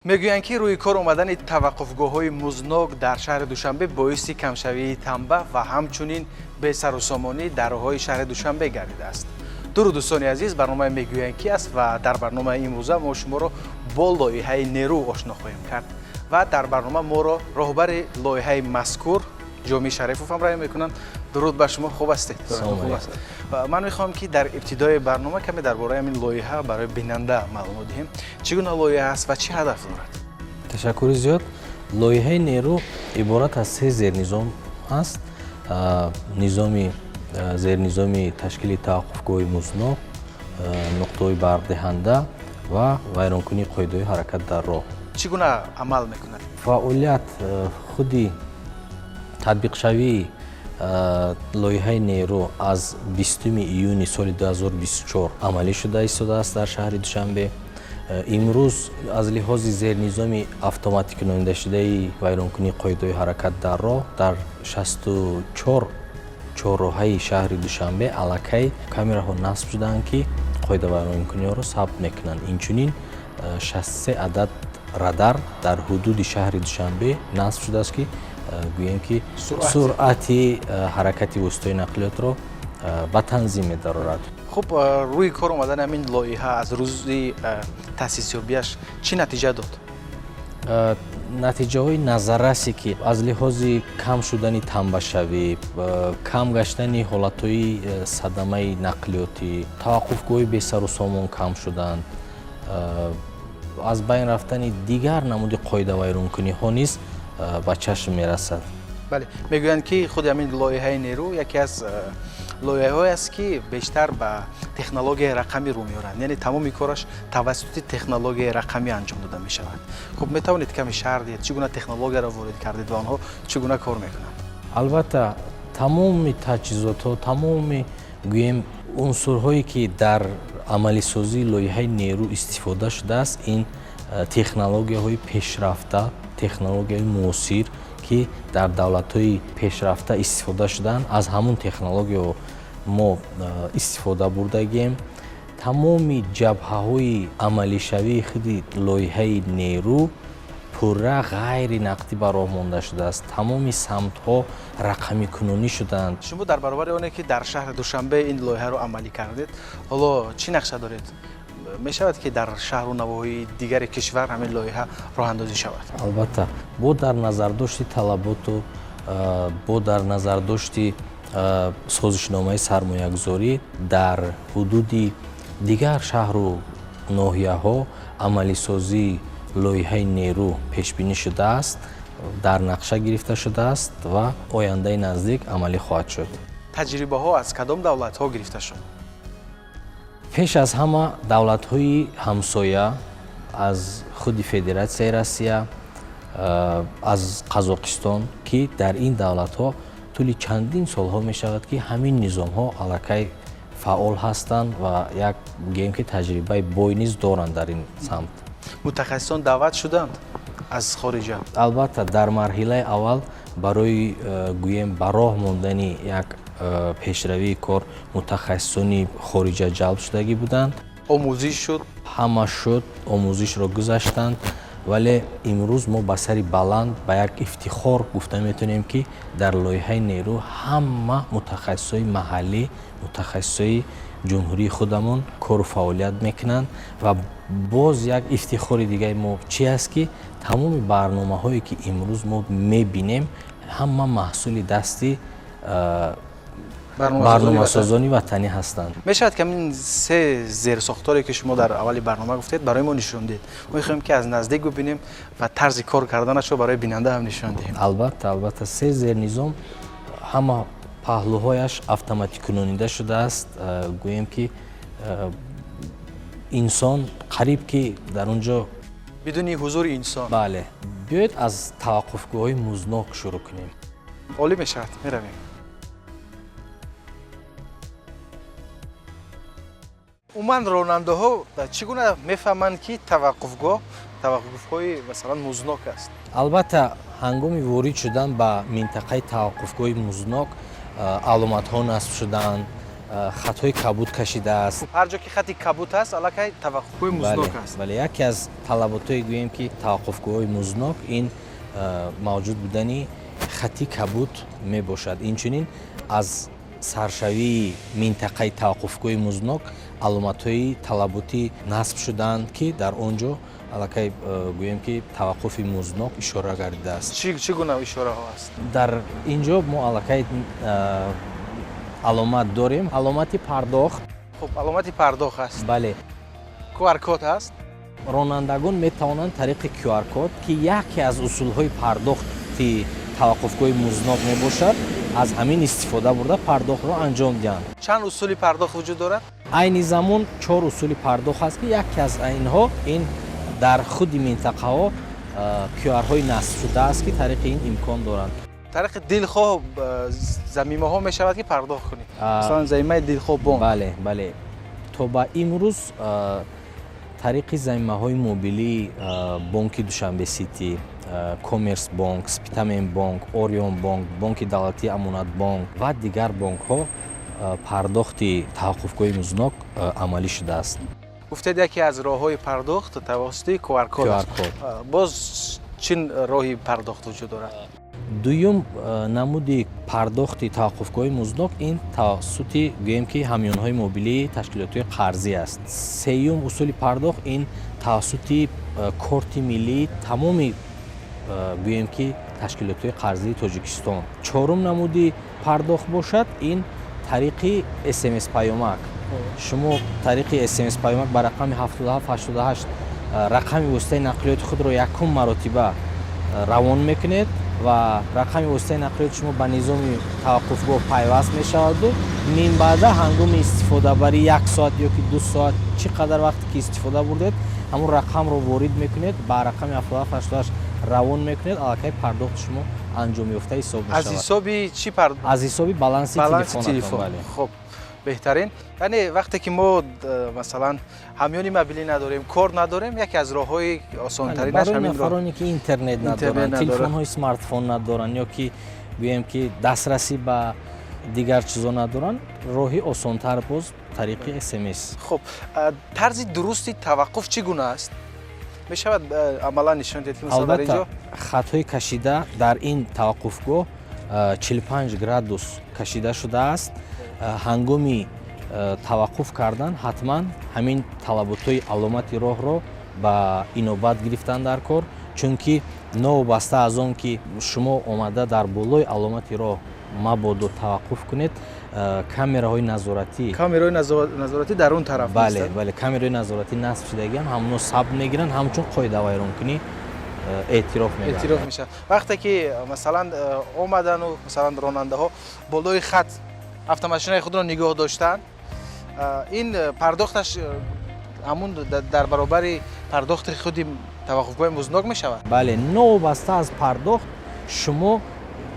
Мегӯянд, ки рӯи кор омадани таваққуфгоҳҳои музднок дар шаҳри Душанбе боиси камшавии танба ва ҳамчунин бесарусомонӣ дар роҳҳои шаҳри Душанбе гардидааст. Дуруд, дӯстони азиз, барномаи «Мегӯянд ки» аст ва дар барномаи имрӯза мо шуморо бо лоиҳаи «Нерӯ» ошно хоҳем кард ва дар барнома моро роҳбари лоиҳаи мазкур Ҷомӣ Шарифов ҳамроҳӣ мекунанд. Дуруд ба шумо, хуб ҳастед? Ман мехоҳам, ки дар ибтидои барнома каме дар бораи ҳамин лоиҳа барои бинанда маълумот диҳем. Чӣ гуна лоиҳа аст ва чӣ ҳадаф дорад? Ташаккури зиёд. Лоиҳаи «Нерӯ» иборат аз се зернизом аст: низоми зернизоми ташкили таваққуфгоҳи музднок, нуқтаҳои барқдиҳанда ва вайронкунии қоидаҳои ҳаракат дар роҳ. Чӣ гуна амал мекунад? Фаъолият худи татбиқшавии лоиҳаи «Нерӯ» аз 20 июни соли 2024 амалӣ шуда истодааст дар шаҳри Душанбе. Имрӯз аз лиҳози зернизоми автоматикунондашудаи вайронкунии қоидаҳои ҳаракат дар роҳ дар 64 чорроҳаи шаҳри Душанбе аллакай камераҳо насб шудаанд, ки қоидавайронкуниҳоро сабт мекунанд. Инчунин 63 адад радар дар ҳудуди шаҳри Душанбе насб шудааст, ки гӯем ки суръати ҳаракати воситаҳои нақлиётро ба танзим медарорад. Хуб, рӯи кор омадани ҳамин лоиҳа аз рӯзи таъсисёбиаш чӣ натиҷа дод? Натиҷаҳои назаррасе, ки аз лиҳози кам шудани танбашавӣ, кам гаштани ҳолатҳои садамаи нақлиётӣ, таваққуфгоҳи бесарусомон кам шуданд, аз байн рафтани дигар намуди қоидавайронкуниҳо низ ба чашм мерасад. Бале, мегӯянд, ки худи ҳамин лоиҳаи «Нерӯ» яке аз лоиҳаҳое аст, ки бештар ба технологияи рақамӣ рӯ меоранд, яъне тамоми кораш тавассути технологияи рақамӣ анҷом дода мешавад. Хуб, метавонед каме шарҳ диҳед, чӣ гуна технологияро ворид кардед ва онҳо чӣ гуна кор мекунанд? Албатта, тамоми таҷҳизотҳо, тамоми, гӯем, унсурҳое, ки дар амалисозии лоиҳаи «Нерӯ» истифода шудааст, ин технологияҳои пешрафта, технологияи муосир, ки дар давлатҳои пешрафта истифода шудаанд, аз ҳамун технологияҳо мо истифода бурдагием. Тамоми ҷабҳаҳои амалишавии худи лоиҳаи «Нерӯ» пурра ғайри нақдӣ ба роҳ монда шудааст, тамоми самтҳо рақамикунонӣ шудаанд. Шумо дар баробари оне ки дар шаҳри Душанбе ин лоиҳаро амалӣ кардед, ҳоло чӣ нақша доред? Мешавад, ки дар шаҳру навоҳии дигари кишвар ҳамин лоиҳа роҳандозӣ шавад? Албатта, бо дар назардошти талаботу бо дар назардошти созишномаи сармоягузорӣ дар ҳудуди дигар шаҳру ноҳияҳо амалисозии лоиҳаи «Нерӯ» пешбинӣ шудааст, дар нақша гирифта шудааст ва ояндаи наздик амалӣ хоҳад шуд. Таҷрибаҳо аз кадом давлатҳо гирифта шуд? Пеш аз ҳама давлатҳои ҳамсоя, аз худи Федератсияи Россия, аз Қазоқистон, ки дар ин давлатҳо тӯли чандин солҳо мешавад, ки ҳамин низомҳо аллакай фаъол ҳастанд ва як, гӯем ки, таҷрибаи бой низ доранд дар ин самт. Мутахассисон даъват шуданд аз хориҷа? Албатта, дар марҳилаи аввал барои, гӯем, ба роҳ мондани як пешравии кор мутахассисони хориҷа ҷалб шудагӣ буданд. Омӯзиш шуд? Ҳама шуд, омӯзишро гузаштанд, вале имрӯз мо ба сари баланд, ба як ифтихор гуфта метавонем, ки дар лоиҳаи «Нерӯ» ҳама мутахассисои маҳаллӣ, мутахассисои ҷумҳурии худамон кору фаъолият мекунанд. Ва боз як ифтихори дигаи мо чи аст, ки тамоми барномаҳое, ки имрӯз мо мебинем, ҳама маҳсули дасти барномасозони ватанӣ ҳастанд. Мешавад, ки ҳамин се зерсохторе, ки шумо дар аввали барнома гуфтед, барои мо нишон диҳед? Мо мехоҳем, ки аз наздик бибинем ва тарзи кор карданашро барои бинанда ҳам нишон диҳем. Албатта, албатта. Се зернизом ҳама паҳлӯҳояш автоматикунонида шудааст. Гӯем ки, инсон қариб ки дар он ҷо бидуни ҳузури инсон. Бале, биёед, аз таваққуфгоҳҳои музднок шурӯъ кунем. Олӣ мешавад, меравем. Умуман, ронандаҳо чӣ гуна мефаҳманд, ки таваққуфгоҳ таваққуфгоҳи, масалан, музднок аст? Албатта, ҳангоми ворид шудан ба минтақаи таваққуфгоҳи музднок аломатҳо насб шудаанд. Хатҳои кабуд кашидааст. Ҳар ҷо ки хати кабуд ҳаст, аллакай таваққуфгоҳи музднок аст. Бале, яке аз талаботҳои, гӯем ки, таваққуфгоҳҳои музднок ин мавҷуд будани хати кабуд мебошад. Инчунин аз саршавии минтақаи таваққуфгоҳи музднок аломатҳои талаботӣ насб шудаанд, ки дар он ҷо аллакай, гӯем ки, таваққуфи музднок ишора гардидааст. Чӣ гуна ишораҳо аст? Дар ин ҷо мо аллакай аломат дорем, аломати пардохт. Хуб, аломати пардохт аст. Бале. QR-код ҳаст. Ронандагон метавонанд тариқи QR-код, ки яке аз усулҳои пардохти таваққуфгоҳи музднок мебошад, аз ҳамин истифода бурда, пардохтро анҷом диҳанд. Чанд усули пардохт вуҷуд дорад? Айни замон чор усули пардохт ҳаст, ки яке аз инҳо ин дар худи минтақаҳо QR-ҳои насбшудааст, ки тариқи ин имкон доранд. Тариқи дилхоҳ замимаҳо мешавад, ки пардохт кунӣ, масалан, замимаи дилхоҳ бонк? Бале, то ба имрӯз тариқи замимаҳои мобилии бонки Душанбе Сити, Коммерс Бонк, Спитамен Бонк, Орион Бонк, Бонки давлатии Амонатбонк ва дигар бонкҳо пардохти таваққуфгоҳи музднок амалӣ шудааст. Гуфтед, яке аз роҳҳои пардохт тавассути QR-код аст. QR-код. Боз чӣ роҳи пардохт вуҷуд дорад? Дуюм намуди пардохти таваққуфгоҳи музднок ин тавассути, гӯем ки, ҳамёнҳои мобилии ташкилотҳои қарзӣ аст. Сеюм усули пардохт ин тавассути корти миллии тамоми, гӯем ки, ташкилотҳои қарзии Тоҷикистон. Чорум намуди пардохт бошад, ин тариқи СМС паёмак. Шумо тариқи СМС паёмак ба рақами 7788 рақами воситаи нақлиёти худро якум маротиба равон мекунед ва рақами воситаи нақлиёти шумо ба низоми таваққуфгоҳ пайваст мешаваду минбаъда ҳангоми истифодабарӣ як соат ё ки 2 соат, чӣ қадар вақте ки истифода бурдед, ҳамун рақамро ворид мекунед, ба рақами 7788 равон мекунед, аллакай пардохти шумо анҷомёфта ҳисоб Аз мешавад. ҳисоби чӣ Аз ҳисоби баланси баланси телефонатон. Телефон. Бале. Хуб, беҳтарин. Яъне вақте ки мо масалан, ҳамёни мобилӣ надорем, кор надорем, яке аз роҳҳои осонтаринаш Барои ҳамин роҳ. нафароне ки интернет Интернет надоранд, надоранд. телефонҳои смартфон надоранд ё ки, гӯем ки, дастрасӣ ба дигар чизо надоранд, роҳи осонтар боз тариқи СМС. Хуб, тарзи дурусти таваққуф чӣ гуна аст? Мешавад амалан нишон диҳед, ки масалан дар ин ҷо? Албатта, хатҳои кашида дар ин таваққуфгоҳ 45 градус кашида шудааст. Ҳангоми таваққуф кардан ҳатман ҳамин талаботҳои аломати роҳро ба инобат гирифтан дар кор, чунки новобаста аз он ки шумо омада дар болои аломати роҳ мабодо таваққуф кунед, камераҳои назоратӣ Камераҳои назоратӣ дар он тараф Бале. нестанд? Бале, камераҳои назоратӣ насб шудагиам, ҳамоно сабт мегиранд, ҳамчун қоидавайронкунӣ эътироф Эътироф мегардад. мешавад. Вақте ки масалан, омадану масалан, ронандаҳо болои хат автомошинаи худро нигоҳ доштанд, ин пардохташ ҳамун дар баробари пардохти худи таваққуфгоҳи музднок мешавад? Бале, новобаста аз пардохт шумо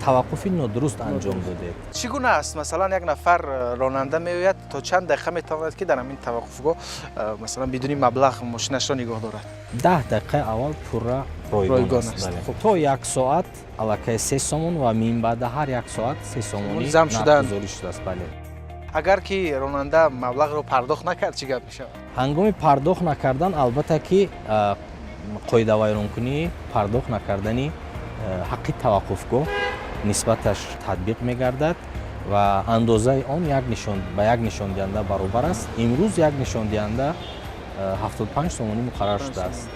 таваққуфи нодуруст анҷом додед. Чӣ гуна аст? Масалан, як нафар ронанда меояд, то чанд дақиқа метавонад, ки дар ҳамин таваққуфгоҳ масалан, бидуни маблағ мошинашро нигоҳ дорад? 10 дақиқаи аввал пурра ройгон Ройгон аст. аст. Бале. Хуб. То як соат аллакай 3 сомон ва минбаъда ҳар як соат 3 сомонӣ Зам шудан. нархгузорӣ шудааст, бале. Агар ки ронанда маблағро пардохт накард, чӣ гап мешавад? Ҳангоми пардохт накардан, албатта ки, қоидавайронкунии пардохт накардани ҳаққи таваққуфгоҳ нисбаташ татбиқ мегардад ва андозаи он як нишон ба як нишондиҳанда баробар аст. Имрӯз як нишондиҳанда 75 сомонӣ муқаррар шудааст.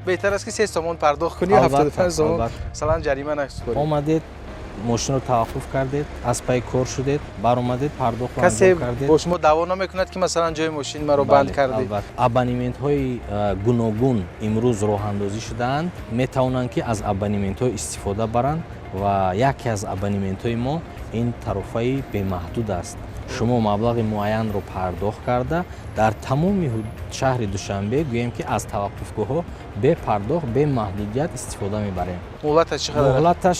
Беҳтар аст, ки 3 сомон пардохт кунӣ, Албатта, 75 сомон албатта. масалан, ҷарима насупорӣ. Омадед, мошинро таваққуф кардед, аз пайи кор шудед, баромадед, пардохтро Касе анҷом кардед. бо шумо даъво намекунад, ки масалан, ҷои мошини маро банд Бале, кардӣ. Албатта. Абонементҳои гуногун имрӯз роҳандозӣ шудаанд, метавонанд, ки аз абонементҳо истифода баранд ва яке аз абонементҳои мо ин тарофаи бемаҳдуд аст. Шумо маблағи муайянро пардохт карда, дар тамоми шаҳри Душанбе, гӯем ки, аз таваққуфгоҳҳо бепардохт, бемаҳдудият истифода мебарем. Муҳлаташ чӣ қадар аст? Муҳлаташ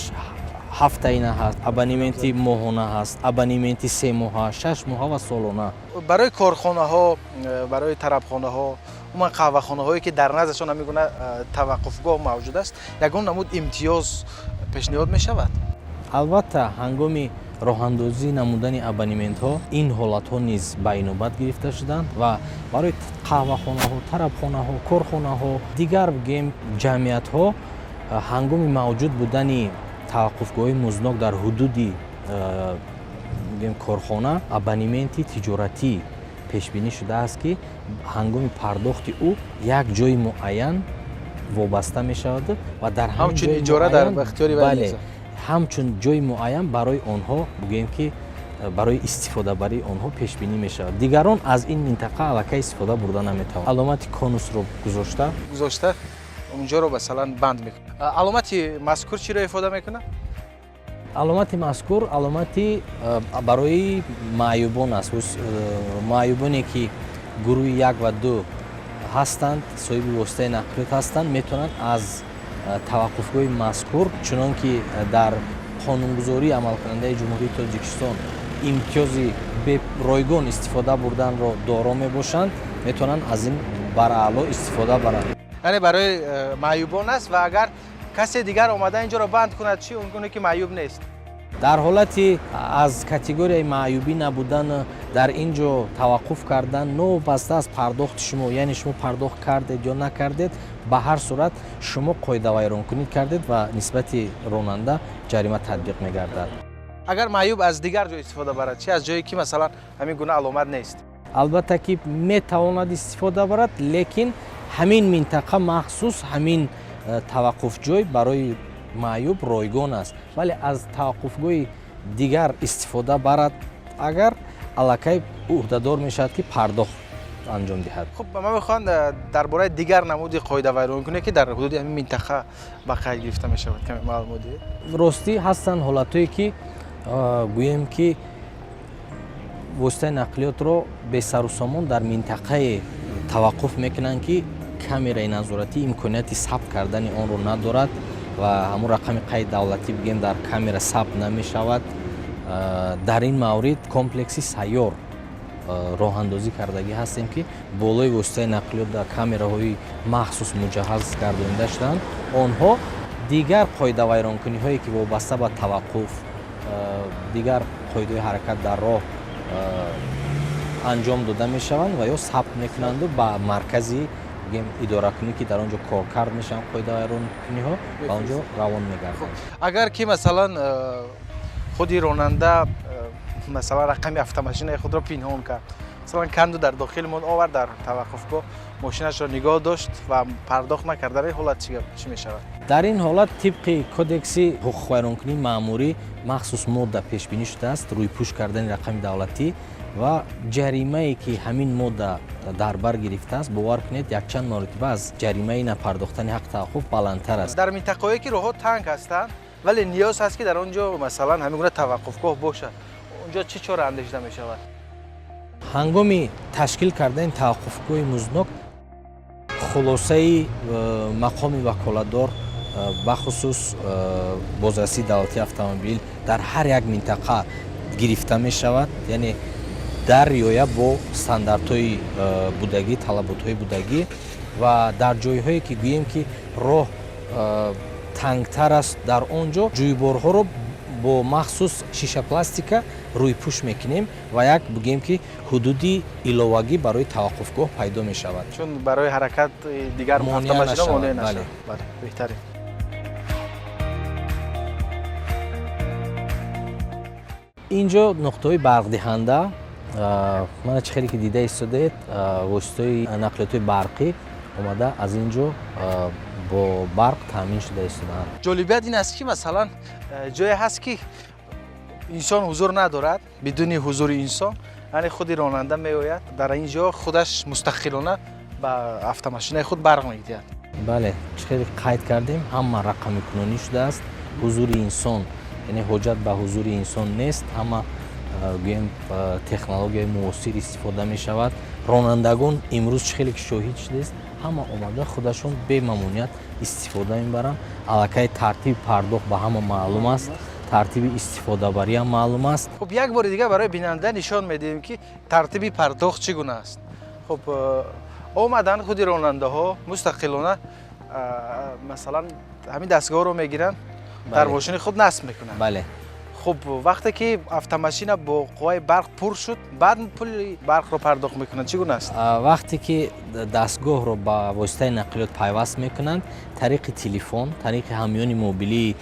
ҳафтаина ҳаст, абонементи моҳона ҳаст, абонементи 3 моҳа, 6 моҳа ва солона. Барои корхонаҳо, барои тарабхонаҳо, умуман қаҳвахонаҳое, ки дар наздашон ҳамин гуна таваққуфгоҳ мавҷуд аст, ягон намуд имтиёз пешниҳод мешавад? Албатта, ҳангоми Роҳандозӣ намудани абонементҳо ин ҳолатҳо низ ба инобат гирифта шуданд ва барои қаҳвахонаҳо, тарабхонаҳо, корхонаҳо, дигар бигӯем ҷамъиятҳо ҳангоми мавҷуд будани таваққуфгоҳҳои музднок дар ҳудуди бигӯем корхона абонементи тиҷоратӣ пешбинӣ шудааст, ки ҳангоми пардохти ӯ як ҷои муайян вобаста мешавад ва дар ҳамчун иҷора дар ихтиёри бале, ҳамчун ҷои муайян барои онҳо, бигӯем ки барои истифодабарии онҳо пешбинӣ мешавад. Дигарон аз ин минтақа аллакай истифода бурда наметавонанд. Аломати конусро гузошта унҷоро масалан банд мекунад. Аломати мазкур чиро ифода мекунад? Аломати мазкур аломати барои маъюбон аст. Маъюбоне ки гурӯҳи 1 ва 2 ҳастанд, соҳиби воситаи нақлиёт ҳастанд, метавонанд аз таваққуфгоҳи мазкур, чунон ки дар қонунгузории амалкунандаи Ҷумҳурии Тоҷикистон имтиёзи ройгон истифода бурданро доро мебошанд, метавонанд аз ин бараъло истифода баранд. Яъне барои маъюбон аст ва агар касе дигар омада инҷоро банд кунад, чӣ? Он гуна ки маъюб нест. Дар ҳолати аз категорияи маъюбӣ набудан дар ин ҷо таваққуф кардан, новобаста аз пардохти шумо, яъне шумо пардохт кардед ё накардед, ба ҳар сурат шумо қоидавайронкунӣ кардед ва нисбати ронанда ҷарима татбиқ мегардад. Агар маъюб аз дигар ҷо истифода барад, чи? Аз ҷое ки масалан ҳамин гуна аломат нест. Албатта ки метавонад истифода барад, лекин ҳамин минтақа махсус ҳамин таваққуфҷой барои маъюб ройгон аст, вале аз таваққуфгоҳи дигар истифода барад агар, аллакай ӯҳдадор мешавад ки пардохт анҷом диҳад. Хуб, ман мехоҳам дар бораи дигар намуди қоидавайронкуние ки дар ҳудуди ҳамин минтақа ба қайд гирифта мешавад каме маълумот диҳед. Ростӣ, ҳастанд ҳолатҳое ки гӯем ки воситаи нақлиётро бесарусомон дар минтақае таваққуф мекунанд, ки камераи назоратӣ имконияти сабт кардани онро надорад ва ҳамун рақами қайди давлатӣ бигем дар камера сабт намешавад. Дар ин маврид комплекси сайёр роҳандозӣ кардагӣ ҳастем, ки болои воситаи нақлиёт дар камераҳои махсус муҷаҳҳаз гардонида шуданд. Онҳо дигар қоидавайронкуниҳое ки вобаста ба таваққуф, дигар қоидаҳои ҳаракат дар роҳ анҷом дода мешаванд ва ё сабт мекунанду ба маркази идоракунӣ, ки дар он ҷо коркард мешаванд қоидавайронкуниҳо, ба он ҷо равон мегарданд. Агар ки масалан худи ронанда масалан рақами автомошинаи худро пинҳон кард, масалан канду дар дохил монд, овард дар таваққуфгоҳ мошинашро нигоҳ дошт ва пардохт накард, дар ин ҳолат чӣ мешавад? Дар ин ҳолат тибқи кодекси ҳуқуқвайронкунии маъмурӣ махсус модда пешбинӣ шудааст, рӯйпӯш кардани рақами давлатӣ ва ҷаримае ки ҳамин модда дар бар гирифтааст, бовар кунед, якчанд маротиба аз ҷаримаи напардохтани ҳаққи таваққуф баландтар аст. Дар минтақаҳое ки роҳҳо танг ҳастанд, вале ниёз ҳаст ки дар он ҷо масалан ҳамин гуна таваққуфгоҳ бошад, он ҷо чӣ чора андешида мешавад? Ҳангоми ташкил кардани таваққуфгоҳи музднок хулосаи мақоми ваколатдор, бахусус бозрасии давлатии автомобил, дар ҳар як минтақа гирифта мешавад, яъне дар риоя бо стандартҳои будагӣ, талаботҳои будагӣ, ва дар ҷойҳое ки гӯем ки роҳ тангтар аст, дар он ҷо ҷӯйборҳоро бо махсус шишапластика рӯйпӯш мекунем ва як бигӯем ки ҳудуди иловагӣ барои таваққуфгоҳ пайдо мешавад, чун барои ҳаракати дигар монеа монеа нашавад. Бале, беҳтарин. Ин ҷо нуқтаҳои барқдиҳанда, мана чӣ хеле ки дида истодаед, воситаи нақлиётҳои барқӣ омада аз ин ҷо бо барқ таъмин шуда истодаанд. Ҷолибият ин аст ки масалан ҷое ҳаст ки инсон ҳузур надорад, бидуни ҳузури инсон, яъне худи ронанда меояд дар ин ҷо худаш мустақилона ба автомошинаи худ барқ медиҳад. Бале, чӣ хеле қайд кардем, ҳама рақамикунонӣ шудааст, ҳузури инсон, яъне ҳоҷат ба ҳузури инсон нест, ҳама гӯем технологияи муосир истифода мешавад. Ронандагон имрӯз чӣ хеле ки шоҳид шудест, ҳама омада худашон бемамоният истифода мебаранд. Аллакай тартиби пардохт ба ҳама маълум аст, тартиби истифодабариам маълум аст. Хуб, як бори дигар барои бинанда нишон медиҳем ки тартиби пардохт чӣ гуна аст. Хуб, омаданд худи ронандаҳо мустақилона масалан ҳамин дастгоҳро мегиранд, дар мошини худ насб мекунанд. Бале. Хуб, вақте ки автомашина бо қувваи барқ пур шуд, баъд пули барқро пардохт мекунанд, чӣ гуна аст? Вақте ки дастгоҳро ба воситаи нақлиёт пайваст мекунанд, тариқи телефон, тариқи ҳамёни мобилии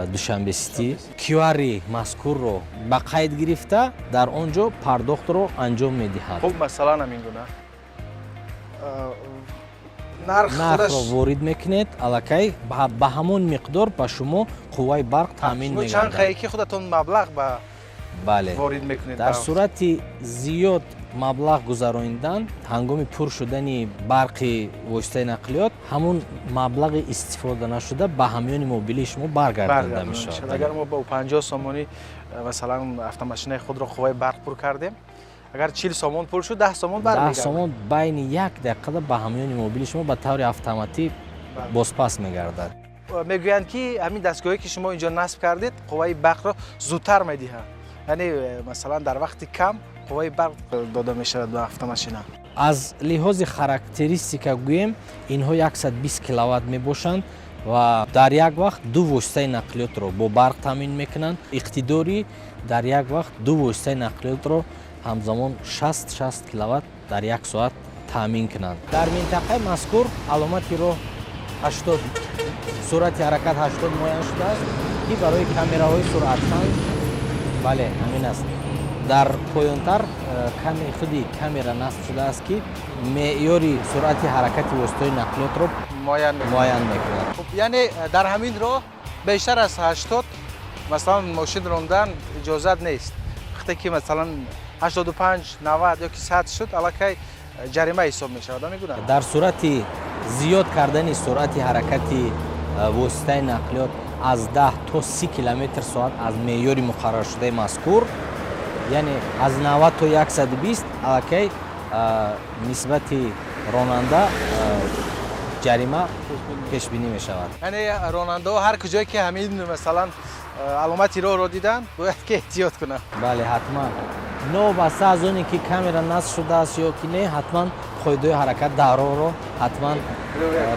Душанбе Сити QR мазкурро ба қайд гирифта, дар он ҷо пардохтро анҷом медиҳад. Хуб, масалан, ҳамин гуна нарх нархро ворид мекунед, аллакай ба ҳамон миқдор ба шумо қувваи барқ таъмин мегардад. Чанд қае ки худатон маблағ ба Бале. ворид мекунед. Дар сурати зиёд маблағ гузаронидан, ҳангоми пур шудани барқи воситаи нақлиёт, ҳамун маблағи истифода нашуда ба ҳамёни мобилии шумо баргардонида мешавад. Агар мо бо 50 сомонӣ, масалан, автомашинаи худро қувваи барқ пур кардем, агар 40 сомон пур шуд, 10 сомон 10 сомон байни як дақиқада ба ҳамёни мобили шумо ба таври автоматӣ бозпас мегардад. Мегӯянд, ки ҳамин дастгоҳе, ки шумо инҷо насб кардед, қувваи барқро зудтар медиҳад, яъне, масалан, дар вақти кам қувваи барқ дода мешавад ба автомашина. Аз лиҳози характеристика гӯем, инҳо 120 киловатт мебошанд ва дар як вақт ду воситаи нақлиётро бо барқ таъмин мекунанд. Иқтидори дар як вақт ду воситаи нақлиётро ҳамзамон 60-60 киловатт дар як соат таъмин кунанд. Дар минтақаи мазкур аломати роҳ 80, суръати ҳаракат 80 муайян шудааст, ки барои камераҳои суръатсанҷ, бале, ҳамин аст. Дар поёнтар худи камера насб шудааст, ки меъёри суръати ҳаракати воситаҳои нақлиётро муайян мекунад. Яъне дар ҳамин роҳ бештар аз 80, масалан, мошин рондан иҷозат нест. Вақте ки, масалан, 85, 90 ё ки 100 шуд, аллакай ҷарима ҳисоб мешавад, мегӯнам. Дар сурати зиёд кардани суръати ҳаракати воситаи нақлиёт аз 10 то 30 километр соат аз меъёри муқарраршудаи мазкур, яъне аз 90 то 120, аллакай нисбати ронанда ҷарима пешбинӣ мешавад. Яъне ронандаҳо ҳар куҷое ки ҳамин, масалан, аломати роҳро диданд, бояд ки эҳтиёт кунанд. Бале, ҳатман. Новобаста аз оне ки камера насб шудааст ё ки не, ҳатман қоидаҳои ҳаракат дар роҳро ҳатман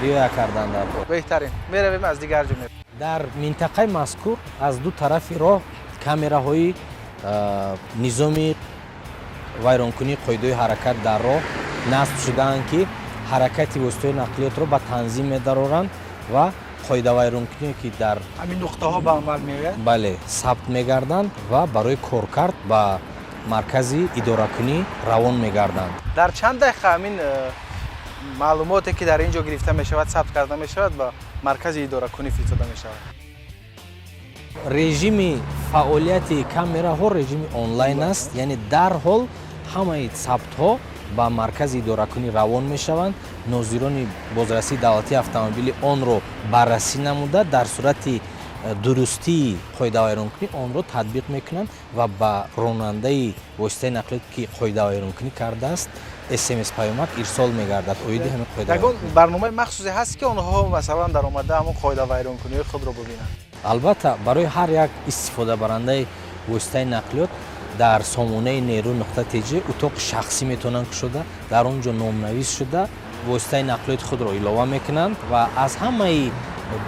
риоя кардан дар кор. Беҳтарин. Меравем, аз дигар ҷо. Дар минтақаи мазкур аз ду тарафи роҳ камераҳои низоми вайронкунии қоидаҳои ҳаракат дар роҳ насб шудаанд, ки ҳаракати воситаҳои нақлиётро ба танзим медароранд ва қоидавайронкуние, ки дар ҳамин нуқтаҳо ба амал меояд. Бале, сабт мегарданд ва барои коркард ба маркази идоракунӣ равон мегарданд. Дар чанд дақиқа ҳамин маълумоте, ки дар ин ҷо гирифта мешавад, сабт карда мешавад, ба маркази идоракунӣ фиристода мешавад? Режими фаъолияти камераҳо режими онлайн аст, яъне дарҳол ҳамаи сабтҳо ба маркази идоракунӣ равон мешаванд. Нозирони бозрасии давлатии автомобилӣ онро баррасӣ намуда, дар сурати дурустии қоидавайронкунӣ онро татбиқ мекунанд ва ба ронандаи воситаи нақлиёт, ки қоидавайронкунӣ кардааст, СМС паёмак ирсол мегардад оиди ҳамин Ягон қоида. барномаи махсусе ҳаст, ки онҳо, масалан, даромада ҳамон қоидавайронкуниҳои худро бибинанд? Албатта, барои ҳар як истифодабарандаи воситаи нақлиёт дар сомонаи нерӯ.тж утоқи шахсӣ метавонанд кушода, дар он ҷо номнавис шуда, воситаи нақлиёти худро илова мекунанд ва аз ҳамаи,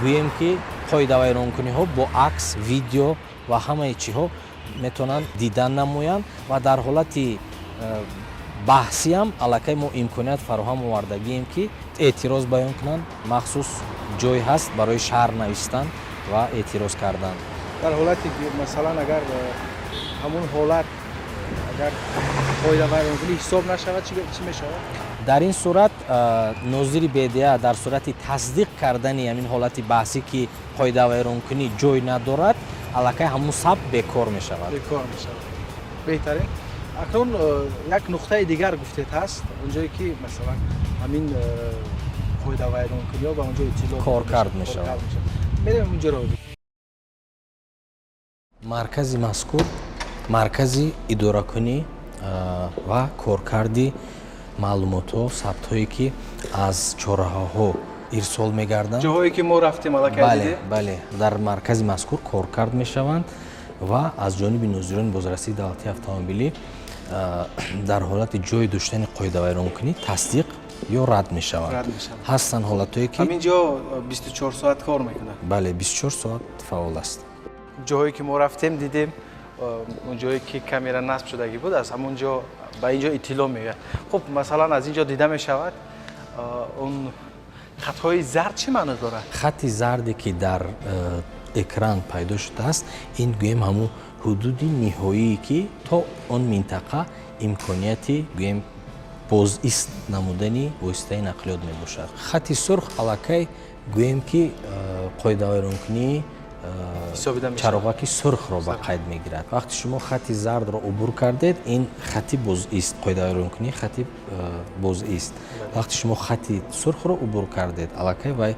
гӯем ки, қоидавайронкуниҳо бо акс, видео ва ҳамаи чиҳо метавонанд дидан намоянд. Ва дар ҳолати баҳсиам аллакай мо имконият фароҳам овардагием, ки эътироз баён кунанд. Махсус ҷой ҳаст барои шарҳ навистан ва эътироз кардан. Дар ҳолате ки, масалан, агар ҳамун ҳолат агар қоидавайронкунӣ ҳисоб нашавад, чӣ мешавад? Дар ин сурат нозири БДА дар сурати тасдиқ кардани ҳамин ҳолати баҳсӣ, ки қоидавайронкунӣ ҷой надорад, аллакай ҳамун сабт бекор мешавад. Бекор мешавад. Беҳтарин. Акнун як нуқтаи дигар гуфтед ҳаст, онҷое ки, масалан, ҳамин қоидавайронкуниҳо ба онҷо иттилоъ коркард мешавад. Меравем онҷоро. Маркази мазкур маркази идоракунӣ ва коркарди маълумотҳо, сабтҳое, ки аз чорраҳаҳо ирсол мегарданд. Ҷоҳое, ки мо рафтем, аллакай Бале. дидем. Бале, дар маркази мазкур коркард мешаванд ва аз ҷониби нозирони бозрасии давлатии автомобилӣ дар ҳолати ҷой доштани қоидавайронкунӣ тасдиқ ё рад мешаванд. Рад мешаванд. Ҳастанд ҳолатҳое, ки Ҳамин ҷо 24 соат кор мекунад? Бале, 24 соат фаъол аст. Ҷоҳое ки мо рафтем, дидем, он ҷое ки камера насб шудагӣ буд, аз ҳамон ҷо ба ин ҷо иттилоъ меояд. Хуб, масалан, аз ин ҷо дида мешавад, он хатҳои зард чӣ маъно дорад? Хати зарде, ки дар экран пайдо шудааст, ин гӯем ҳамун ҳудуди ниҳоие, ки то он минтақа имконияти, гӯем, бозист намудани воситаи нақлиёт мебошад. Хати сурх аллакай, гӯем, ки қоидавайронкунии чароғаки сурхро ба қайд мегирад. Вақте шумо хати зардро убур кардед, ин хати бозист, қоидавайронкунии хати бозист. Вақте шумо хати сурхро убур кардед, аллакай вай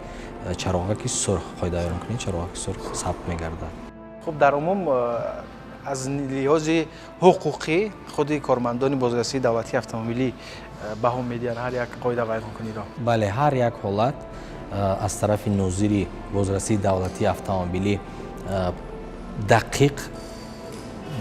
чароғаки сурх, қоидавайронкунии чароғаки сурх сабт мегардад. Хуб, дар умум, аз лиҳози ҳуқуқӣ, худи кормандони бозрасии давлатии автомобилӣ баҳо медиҳанд ҳар як қоидавайронкуниро? Бале, ҳар як ҳолат аз тарафи нозири бозрасии давлатии автомобилӣ дақиқ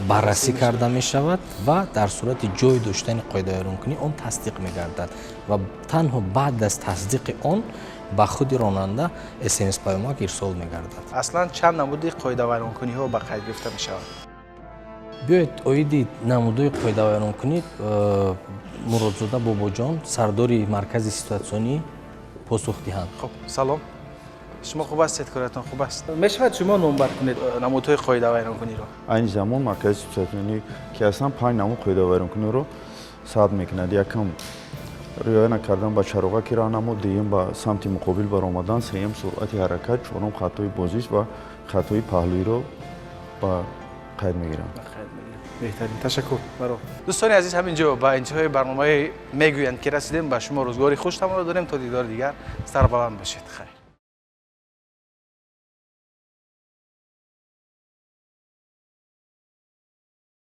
баррасӣ карда мешавад ва дар сурати ҷой доштани қоидавайронкунӣ он тасдиқ мегардад ва танҳо баъд аз тасдиқи он ба худи ронанда СМС паёмак ирсол мегардад. Аслан чанд намуди қоидавайронкуниҳо ба қайд гирифта мешаванд? Биёед, оиди намудҳои қоидавайронкунӣ Муродзода Бобоҷон, сардори маркази ситуатсионӣ, посух диҳанд. Хуб, салом, шумо хуб ҳастед? Коратон хуб аст? Мешавад шумо номбар кунед намудҳои қоидавайронкуниро? Айни замон маркази ситуатсионӣ, ки ҳастанд, панҷ намуд қоидавайронкуниро сабт мекунад. Якум, риоя накардан ба чароғаки роҳнамо, дуюм, ба самти муқобил баромадан, сеюм, суръати ҳаракат, чорум, хатои бозист ва хатои паҳлӯиро ба қайд мегиранд. Беҳтарин, ташаккур. Баро, дӯстони азиз, ҳамин ҷо ба интиҳои барномаи «Мегӯянд ки» расидем. Ба шумо рӯзгори хуш таманно дорем. То дидори дигар сарбаланд бошед. Хайр.